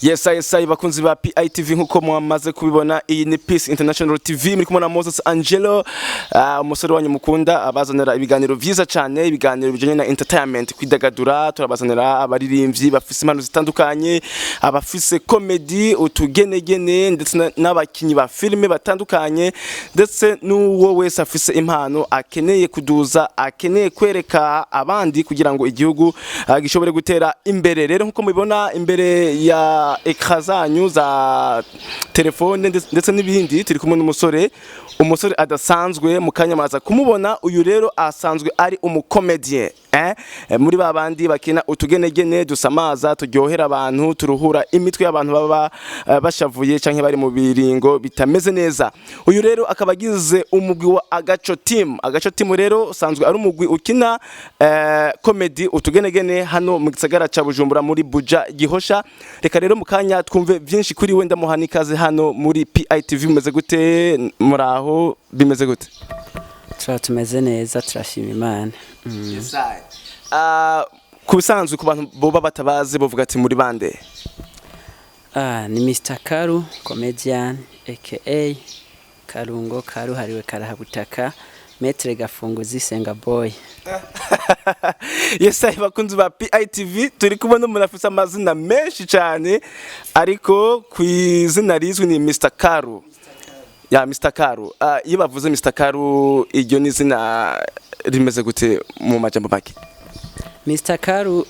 Yes, bakunzi ba PITV, nkuko mwamaze kubibona, iyi ni Peace International TV, muri kumwe na Moses Angelo, umusore wanyu mukunda, abazanira ibiganiro vyiza cyane, ibiganiro bijanye na entertainment, kwidagadura. Turabazanira abaririmbyi bafise impano zitandukanye, abafise comedy, utugenegene, ndetse n'abakinyi ba filime batandukanye, ndetse n'uwo wese afise impano akeneye kuduza, akeneye kwereka abandi kugira ngo igihugu gishobore gutera imbere. Rero nkuko mubibona imbere ya écran zanyu za telefone ndetse n'ibindi, turi kumwe n'umusore, umusore adasanzwe. Mu kanya muraza kumubona. Uyu rero asanzwe ari umucomédien, eh? Muri ba bandi bakina utugenegene dusamaza, turyohera abantu, turuhura imitwe y'abantu baba bashavuye canke bari mu biringo bitameze neza. Uyu rero akaba agize umugwi wa Agaco Team. Agaco Team rero usanzwe ari umugwi ukina comedy, utugenegene, hano mu gisagara ca Bujumbura, muri Buja Gihosha. Reka rero mu kanya twumve vyinshi kuri we. Ndamuha n'ikaze hano muri PITV. Mumeze gute? Muraho? Bimeze gute? Tuba tumeze neza, turashima Imana. Yes. Ku bisanzwe, ku bantu boba batabazi, bovuga ati muri bande? Ni Mr Karu comedian, aka Karungo karuhariwe karahabutaka, Maître Gafunguzi Senga Boy. Yes, bakunzi ba PITV, turi kubona umuntu afise amazina menshi cyane, ariko ku izina rizwi ni Mr Karu ya Mr Karu. Iyo bavuze Mr Karu, iryo ni izina rimeze gute mu majambo make? Mr Karu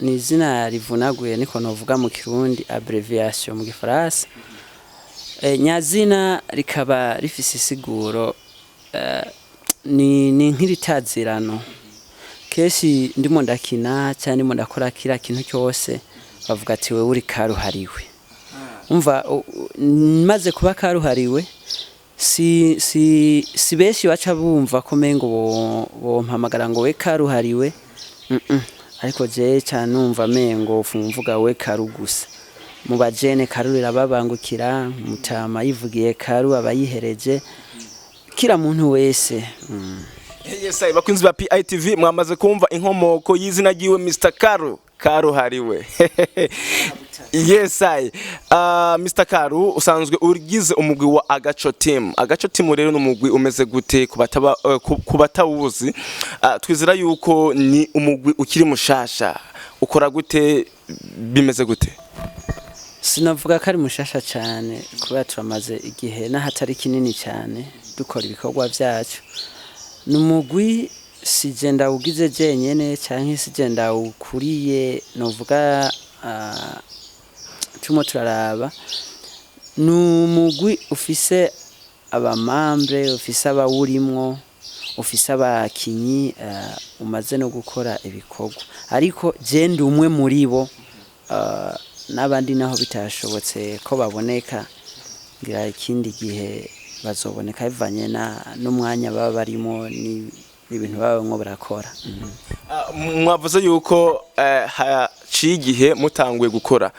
ni izina rivunaguye, niko novuga mu Kirundi, abbreviation mu Gifaransa. Nyazina rikaba rifise isiguro, ni nk'iritazirano. Kenshi ndimo ndakina cyangwa ndimo ndakora kiriya kintu cyose, bavuga ati: "Wewe uri karuhariwe." Umva, maze kuba karuhariwe, si benshi baca bumva ko mengo bompamagara ngo we karuhariwe. Ariko jewe ca numva mengo mvuga we Karu gusa. Mu bajene Karu rirababangukira, mutama yivugiye Karu abayihereje kila muntu wese. Yes, bakunzi ba PITV, mwamaze kumva inkomoko y'izina ryiwe, Mr Karu, karuhariwe. Yes, I. Mr Karu, usanzwe ugize umugwi wa Agaco Team. Agaco Team rero ni umugwi umeze gute ku batawuzi? Twizera yuko ni umugwi ukiri mushasha. Ukora gute? Bimeze gute? Sinavuga ko ari mushasha cyane, kubera turamaze igihe n'ahatari kinini cyane dukora ibikorwa byacu. Ni umugwi si je ndawugize jenyene canke si je ndawukuriye, novuga turimo turaraba. Ni umugwi ufise abamembres, ufise abawurimwo, ufise abakinyi, umaze no gukora ibikorwa, ariko je ndi umwe muri bo, n'abandi naho bitashobotse ko baboneka, ngira ikindi gihe bazoboneka bivanye n'umwanya baba barimo n'ibintu baba barimwo barakora. Mwavuze yuko haciye igihe mutanguye gukora.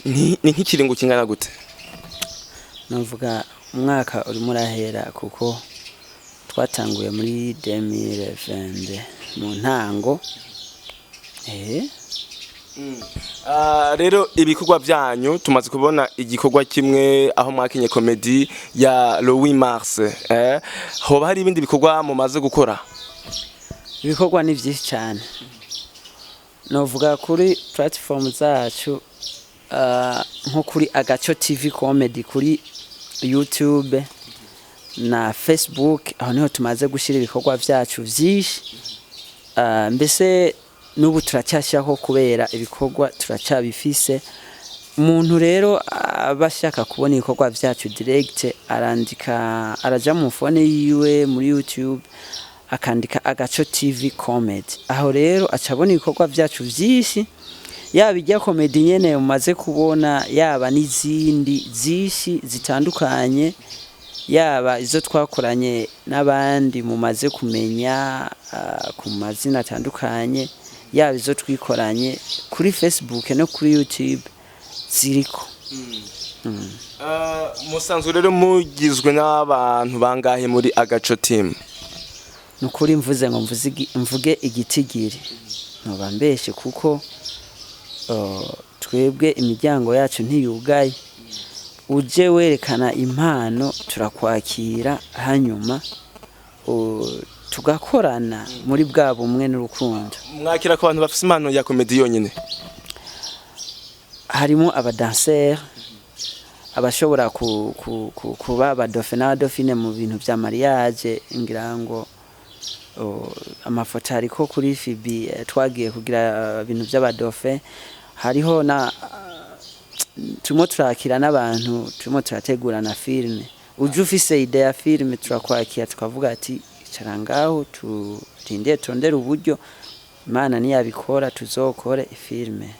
Ni nk'ikiringo kingana gute? Novuga umwaka urimo urahera, kuko twatanguye muri 2020 mu ntango. Rero ibikorwa byanyu, tumaze kubona igikorwa kimwe aho mwakinye comedy ya le 8 mars. Hoba hari ibindi bikorwa mumaze gukora? Ibikorwa ni byinshi cyane. Novuga kuri platform zacu, nko kuri Agaco TV Comedy kuri YouTube na Facebook, aho niho tumaze gushyira ibikorwa byacu byinshi. Mbese n'ubu turacyashyiraho, kubera ibikorwa turacyabifise. Umuntu rero aba ashaka kubona ibikorwa byacu direct, arandika, araja mu phone yiwe muri YouTube, akandika Agaco TV Comedy. Aho rero aca abona ibikorwa byacu byinshi, yaba ijya comedy nyene umaze kubona, yaba n'izindi zinshi zitandukanye, yaba izo twakoranye n'abandi mumaze kumenya ku mazina atandukanye, yaba izo twikoranye. Kuri Facebook no kuri YouTube ziriko. Musanzwe rero mugizwe n'abantu bangahe muri Agaco Team? Nukuri mvuze ngo mvuge igitigiri ntoba mbeshe, kuko Twebwe imiryango yacu ntiyugaye, uje werekana impano turakwakira, hanyuma tugakorana muri bwa bumwe n'urukundo. Mwakira ku bantu bafise impano ya comedy yonyine? Harimo abadanseri, abashobora kuba abadauphin n'abadauphine mu bintu vya mariage. Ngira ngo amafoto ariko kuri FB, twagiye kugira ibintu vy'abadauphin. Hariho na turimo turakira n'abantu, turimo turategura na filme. Uje ufise idée ya filme turakwakira, tukavuga ati: "Icara ngaho, turindire, turondere uburyo, Imana niyabikora tuzokore ifilme."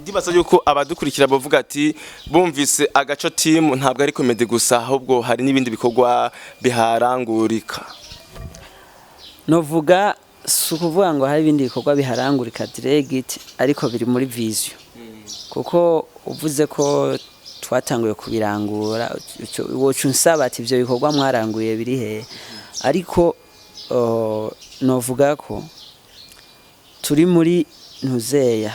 Ndibaza yuko abadukurikira bavuga ati bumvise Agaco Team, ntabwo ari comedy gusa, ahubwo hari n'ibindi bikorwa biharangurika. Novuga si ukuvuga ngo hari ibindi bikorwa biharangurika direct, ariko biri muri vision, kuko uvuze ko twatanguye kubirangura, woca unsaba ati: "Ivyo bikorwa mwaranguye biri he?" Ariko novuga ko turi muri ntuzeya,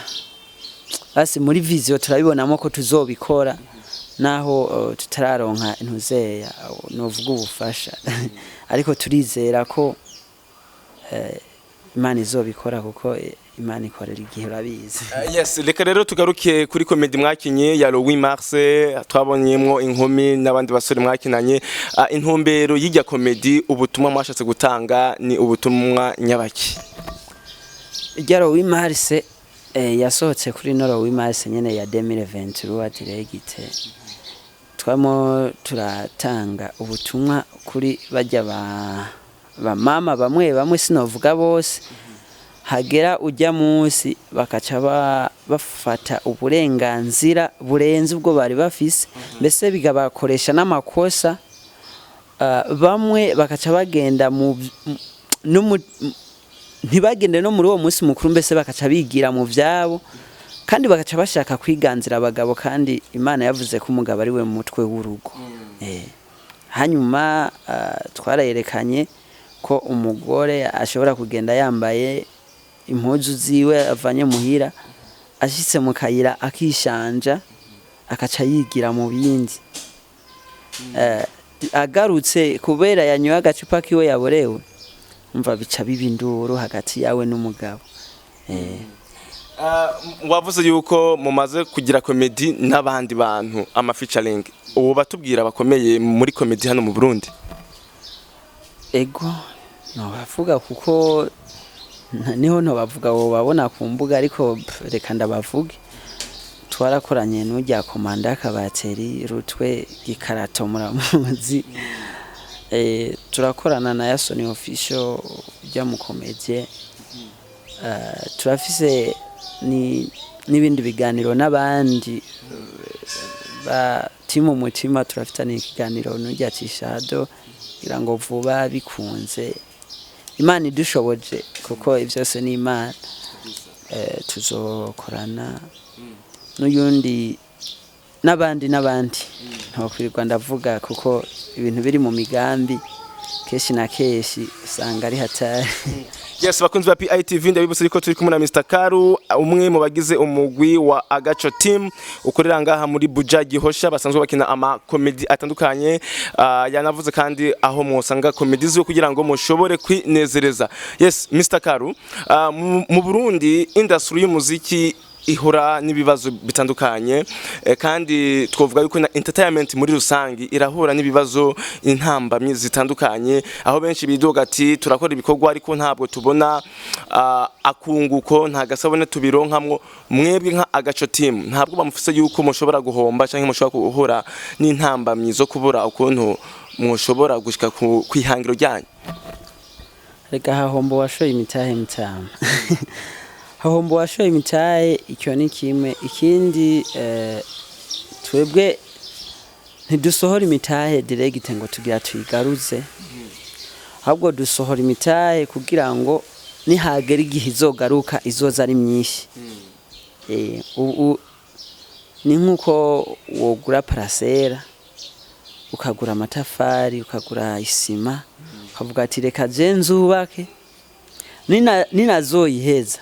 basi muri vision turabibonamo ko tuzobikora, naho tutararonka ntuzeya, novuga ubufasha, ariko turizera ko Imana izobikora, kuko Imana ikorera igihe, urabizi. Yes, reka rero tugaruke kuri comedy mwakinye ya le 8 mars. Twabonyemwo inkumi n'abandi basore mwakinanye. Intumbero y'irya comedy, ubutumwa mwashatse gutanga ni ubutumwa nyabaki? Irya le 8 mars yasohotse kuri no le 8 mars nyene ya 2023 direct, twamo turatanga ubutumwa kuri bajya ba mama bamwe bamwe, sinovuga bose, hagera ujya munsi bakaca bafata uburenganzira burenze ubwo bari bafise, mbese bigabakoresha n'amakosa. Bamwe bakaca bagenda mu no ntibagende no muri uwo munsi mukuru, mbese bakaca bigira mu vyabo, kandi bakaca bashaka kwiganzira abagabo, kandi Imana yavuze ko umugabo ari we mutwe w'urugo. Hanyuma twarayerekanye ko umugore ashobora kugenda yambaye impuzu ziwe avanye muhira, ashitse mu kayira akishanja, akaca yigira mu bindi. Agarutse kubera yanyoye agacupa kiwe yaborewe, umva bica biba induru hagati yawe n'umugabo. Wavuze yuko mumaze kugira comedy n'abandi bantu, ama featuring, ubu batubwira bakomeye muri comedy hano mu Burundi? Ego, nobavuga kuko niho ntobavuga babona ku mbuga, ariko reka ndabavuge. Twarakoranye n'urya komanda y'akabateri rutwe gikarato, muramuzi. Turakorana na Yasoni Official ujya mu comédie. Turafise ni n'ibindi biganiro n'abandi ba timu mutima, turafitanye ikiganiro n'urya Tishado, kugira ngo vuba bikunze, Imana idushoboje, kuko ivyose ni Imana, tuzokorana n'uyundi n'abandi n'abandi. Ntokwirirwa ndavuga kuko ibintu biri mu migambi kenshi na kenshi usanga ari hatari. Yes, bakunzi ba PITV, ndabibutsa yuko turi kumwe na Mr Karu, umwe mu bagize umugwi wa Agaco Team ukorera ngaha muri Buja Gihosha, basanzwe bakina ama comedy atandukanye. Yanavuze kandi aho mwosanga comedy ziwe kugira ngo mushobore kwinezereza. Yes, Mr Karu, mu Burundi industry y'umuziki ihura n'ibibazo bitandukanye, kandi twovuga yuko na entertainment muri rusangi irahura n'ibibazo, intambamyi zitandukanye, aho benshi bidoga ati: "Turakora ibikorwa ariko ntabwo tubona akunguko, nta gasabone tubironkamwo." Mwebwe nka Agaco Team, ntabwo bamufise yuko mushobora guhomba canke mushobora guhura n'intambamyi zo kubura ukuntu mushobora gushika ku kwihangiro ryanyu? Reka, hahomba washoye imitahe mutama, hahomba washoye imitahe, icyo ni kimwe. Ikindi, twebwe ntidusohora imitahe direct ngo tugira tuyigaruze, ahubwo dusohora imitahe kugira ngo nihagera igihe izogaruka izoza ari myinshi. Ni nk'uko wogura parcelle, ukagura amatafari, ukagura isima, ukavuga ati: "Reka je nzubake, ninazoyiheza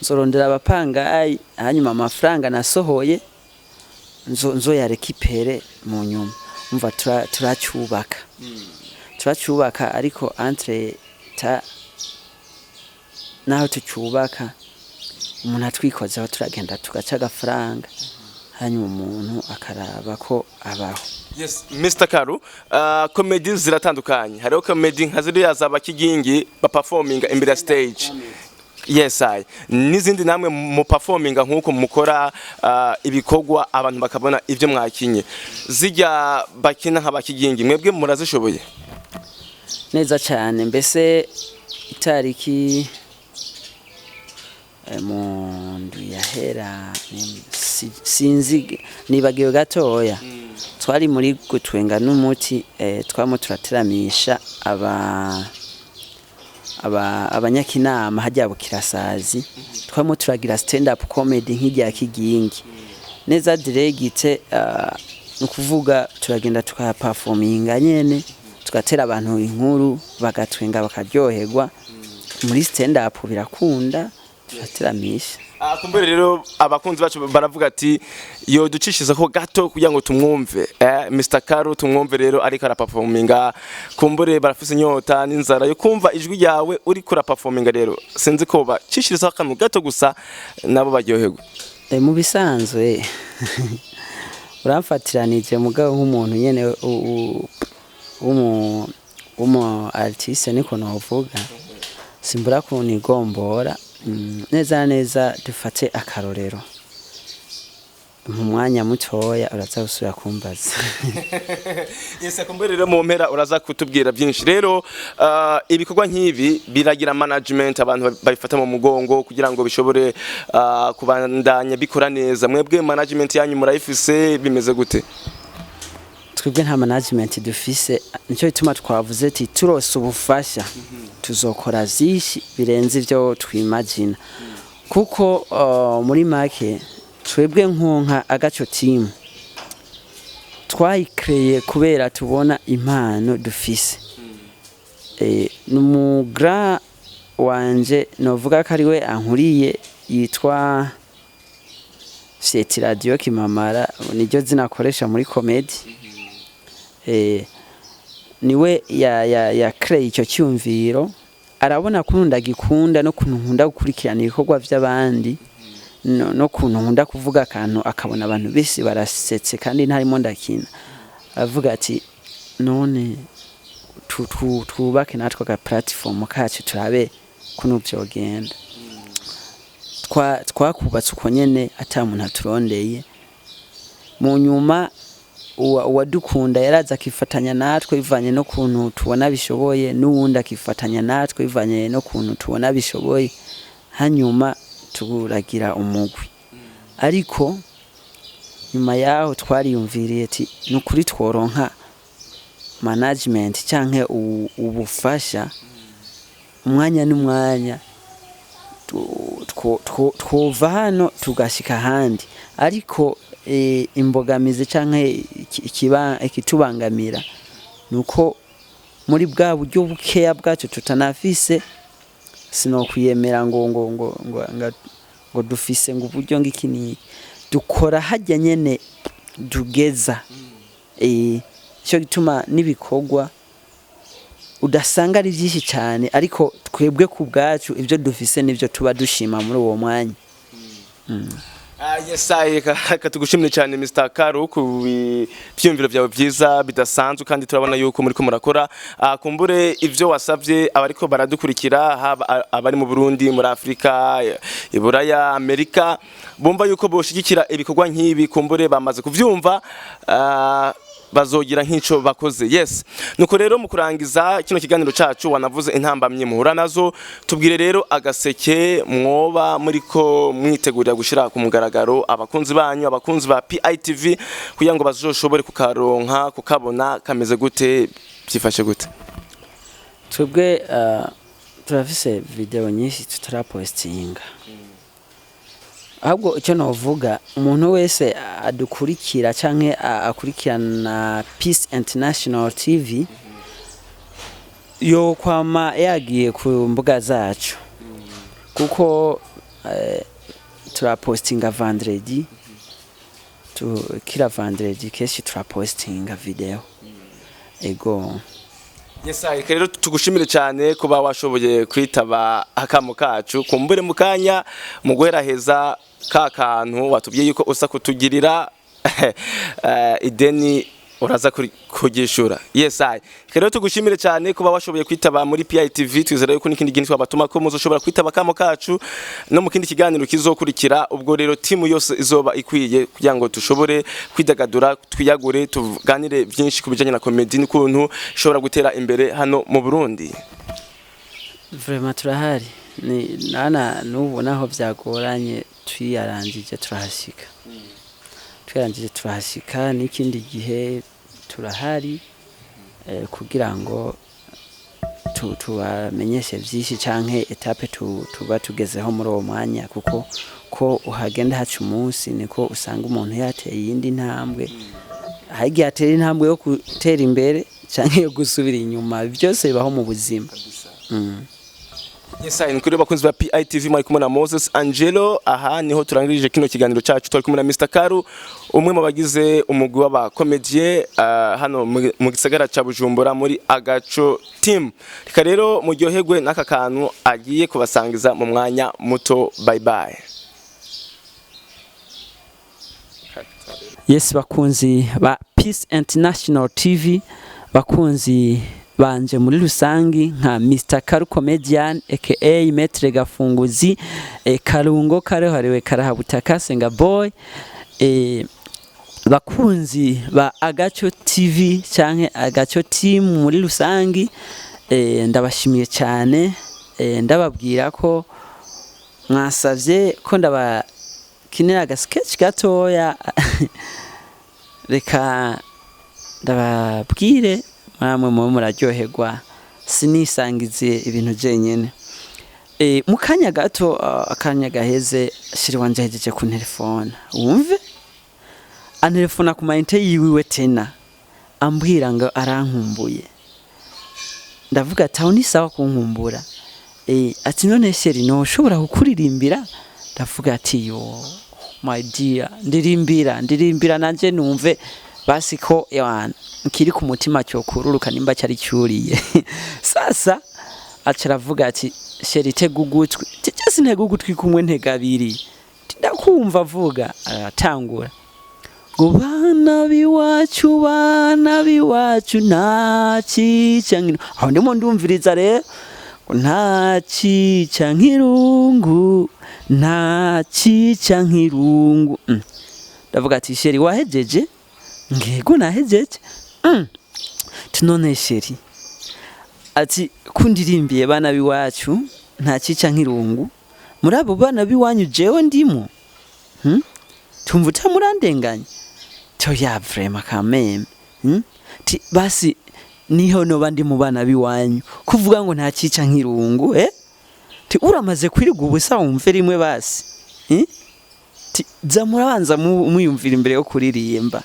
nzoca ndayigurisha." Nzorondera abapangayi, hanyuma amafaranga nasohoye nzoyarekipere mu nyuma. Umva, turacyubaka, turacyubaka, ariko entre ta naho tucyubaka, umuntu atwikozeho turagenda tugaca agafaranga, hanyuma umuntu akaraba ko abaho. Yes, Mr. Karu, comedy ziratandukanye. Hariho comedy nka ziriya za Bakigingi baperforminga imbere ya stage. Yes, I. N'izindi namwe mu performinga nkuko mukora ibikorwa, abantu bakabona ivyo mwakinye. Zijya bakina nka Bakigingi, mwebwe murazishoboye? Neza cyane. Mbese itariki mu ndwi yahera, sinzi, nibagiwe gatoya, twari muri gutwenga n'umuti, twamo turateramisha aba abanyakinama hajya bukirasazi, twamo turagira stand up comedy nk'irya Kigingi neza direct. Ni ukuvuga turagenda tukaperforminga nyene, tugatera abantu inkuru, bagatwenga, bakaryoherwa. Muri stand up birakunda, turateramisha. Kumbere rero abakunzi bacu baravuga ati yo ducishiza ko gato kugira ngo tumwumve, Mr. Karu tumwumve rero ariko araperforminga. Kumbure barafise inyota n'inzara yo kumva ijwi ryawe uri kuraperforminga. Rero sinzi ko bacishirizaho akantu gato gusa nabo baryoherwe. Mu bisanzwe uramfatiranije, mugabo nk'umuntu nyene w'umu artiste niko novuga, simbura kunigombora. Neza na neza dufate akarorero mu mwanya mutoya, uraza gusubira kumbaza. Yes, kumbure rero mu mpera uraza kutubwira byinshi. Rero ibikorwa nk'ibi biragira management, abantu babifata mu mugongo kugira ngo bishobore kubandanya bikora neza. Mwebwe management yanyu murayifise? Bimeze gute? Twebwe nta management dufise, nicyo gituma twavuze ati turose ubufasha tuzokora vyinshi birenze ivyo twimagina, kuko muri make twebwe nkunka Agaco Team twayikreye kubera tubona impano dufise. Numugra wanje novuga ko ariwe ankuriye, yitwa Seti Radio Kimamara, niryo zina akoresha muri comedy. Niwe ya créé icyo cyumviro, arabona kuntu ndagikunda no kuntu nkunda gukurikirana ibikorwa by'abandi, no kuntu nkunda kuvuga akantu akabona abantu bese barasetse kandi ntarimo ndakina. Avuga ati none twubake natwe aga platform kacu, turabe kuntu vyogenda. Twakubatse uko nyene ata muntu aturondeye. Mu nyuma uwadukunda yaraza akifatanya natwe bivanye no kuntu tubona bishoboye, n'uwundi akifatanya natwe bivanye no kuntu tubona bishoboye, hanyuma turagira umugwi. Ariko nyuma yaho twariyumviriye ati nukuri tworonka management canke ubufasha umwanya n'umwanya, twova hano tugashika ahandi. Ariko imbogamizi canke ikitubangamira nuko muri bwa buryo bukeya bwacu tutanafise, sinokwiyemera ngo dufise ngo uburyo ngiki niki. Dukora hajya nyene tugeza, cyo gituma n'ibikorwa udasanga ari byinshi cyane, ariko twebwe ku bwacu ibyo dufise nibyo tuba dushima muri uwo mwanya. Yes, reka tugushimire cyane Mr. Karu ku byiyumviro byawe byiza bidasanzwe, kandi turabona yuko muri ko murakora. Kumbure ivyo wasavye abariko baradukurikira, haba abari mu Burundi, muri Afrika, Iburaya, Amerika, bumva yuko boshigikira ibikorwa nk'ibi, kumbure bamaze kuvyumva, bazogira nk'ico bakoze. Yes, nuko rero mu kurangiza kino kiganiro cacu, wanavuze intambamye muhura nazo. Tubwire rero agaseke mwoba muriko mwitegurira gushira ku mugaragaro abakunzi banyu, abakunzi ba PITV, kugira ngo bazoshobore kukaronka, kukabona kameze gute, byifashe gute? Twebwe turafise video nyinshi tutarapostinga. Ahubwo icyo novuga, umuntu wese adukurikira canke akurikirana Peace International TV yo kwama yagiye ku mbuga zacu, kuko Turapostinga vendredi, kila vendredi kenshi turapostinga video, ego. Yes, reka rero tugushimire cyane kuba washoboye kwitaba akamo kacu. Kumbure mu kanya mu guheraheza ka kantu watubwiye yuko usa kutugirira ideni, uraza kugishura. Yes, reka rero tugushimire cyane kuba washoboye kwitaba muri PITV. Twizera yuko n'ikindi gihe twabatuma ko muzoshobora kwitaba akamo kacu no mu kindi kiganiro kizokurikira. Ubwo rero timu yose izoba ikwiye kugira ngo dushobore kwidagadura, twiyagure, tuganire byinshi ku bijanye na comedy n'ukuntu ishobora gutera imbere hano mu Burundi. Vraiment turahari, ni nana n'ubu naho byagoranye, twiyarangije turahashika, twiyarangije turahashika. N'ikindi gihe turahari kugira ngo tubamenyeshe byinshi canke étape tuba tugezeho muri uwo mwanya, kuko ko uhagenda haca umunsi niko usanga umuntu yateye iyindi ntambwe. Hari igihe atera intambwe yo gutera imbere canke yo gusubira inyuma, byose bibaho mu buzima. Yes, ni kuri bakunzi ba PITV, mwari kumwe na Moses Angelo. Aha niho turangirije kino kiganiro cyacu. Twari kumwe na Mr Karu, umwe mu bagize umugwi w'aba comédien hano mu gisagara ca Bujumbura muri Agaco Team. Reka rero muryoherwe n'aka kantu agiye kubasangiza mu mwanya muto. Bye bye. Yes, bakunzi ba Peace International TV, bakunzi banje muri rusangi, nka Mr Karu Comedian aka Maître Gafunguzi, Karungo karuhariwe karahabutaka Senga Boy, bakunzi ba Agaco TV canke Agaco Team muri rusangi, ndabashimiye cyane. Ndababwira ko mwasavye ko ndabakinira aga sketch gatoya. Reka ndababwire, mwamwe mube muraryoherwa, sinisangize ibintu jenyene. Mu kanya gato, akanya gaheze, chéri wanje ahejeje ku telefone, wumve antelefona ku mayinite yiwiwe tena, ambwira ngo arankumbuye. Ndavuga ati aho ni sawa kunkumbura. Ati none chéri, noshobora kukuririmbira? Ndavuga ati yo my dear, ndirimbira, ndirimbira nanje numve basi ko ewana nkiri ku mutima cyokururuka nimba cyari cyuriye. Sasa aca aravuga ati chéri, tega ugutwi. Tije sintega ugutwi kumwe, ntega abiri. Ndakumva, avuga. Aratangura ngo bana b'iwacu, bana b'iwacu, nta cica nkino. Aho ndimo ndumviriza rero ngo nta cica nk'irungu, nta cica nk'irungu. Ndavuga ati chéri, wahejeje? Ngego nahejeje. Tunone chéri, ati kundirimbiye bana b'iwacu nta cica nk'irungu, muri abo bana b'iwanyu jewe ndimo, Tumva utamurandenganya to ya vraiment quand même, Ti basi niho noba ndi mu bana b'iwanyu, kuvuga ngo nta cica nk'irungu, eh? Ti uramaze kwiriga ubusa, wumve rimwe basi, eh? Ti za murabanza muyumvira imbere yo kuririmba,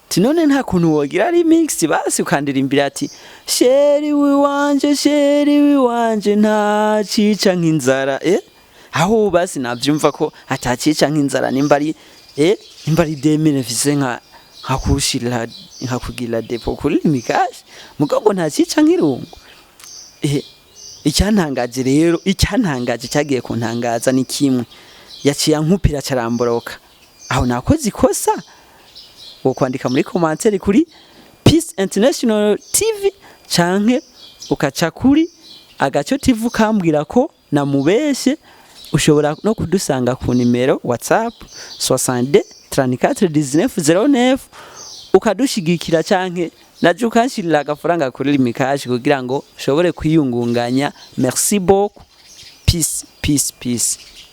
Ti none nta kuntu wogira remix basi ukandirimbira ati chéri wiwanje, chéri wiwanje, nta cica nk'inzara, eh? Aho basi navyumva ko atacica nk'inzara, nimba ari nimba ari 2000 mfise nka nkakushirira nkakugira dépôt kuri Lumicash, mugabo nta cica nk'irungu. Icyantangaje rero, icyantangaje cyagiye kuntangaza ni kimwe, yaciye ankupira caramboroka. Aho nakoze ikosa wo kwandika muri commentaire kuri Peace International TV canke ukaca kuri Agaco TV ukambwira ko namubeshe. Ushobora no kudusanga ku nimero WhatsApp 62 34 19 09, ukadushigikira canke naje ukanshirira agafaranga kuri Lumicash kugira ngo ushobore kwiyungunganya. Merci beaucoup, peace, peace, peace.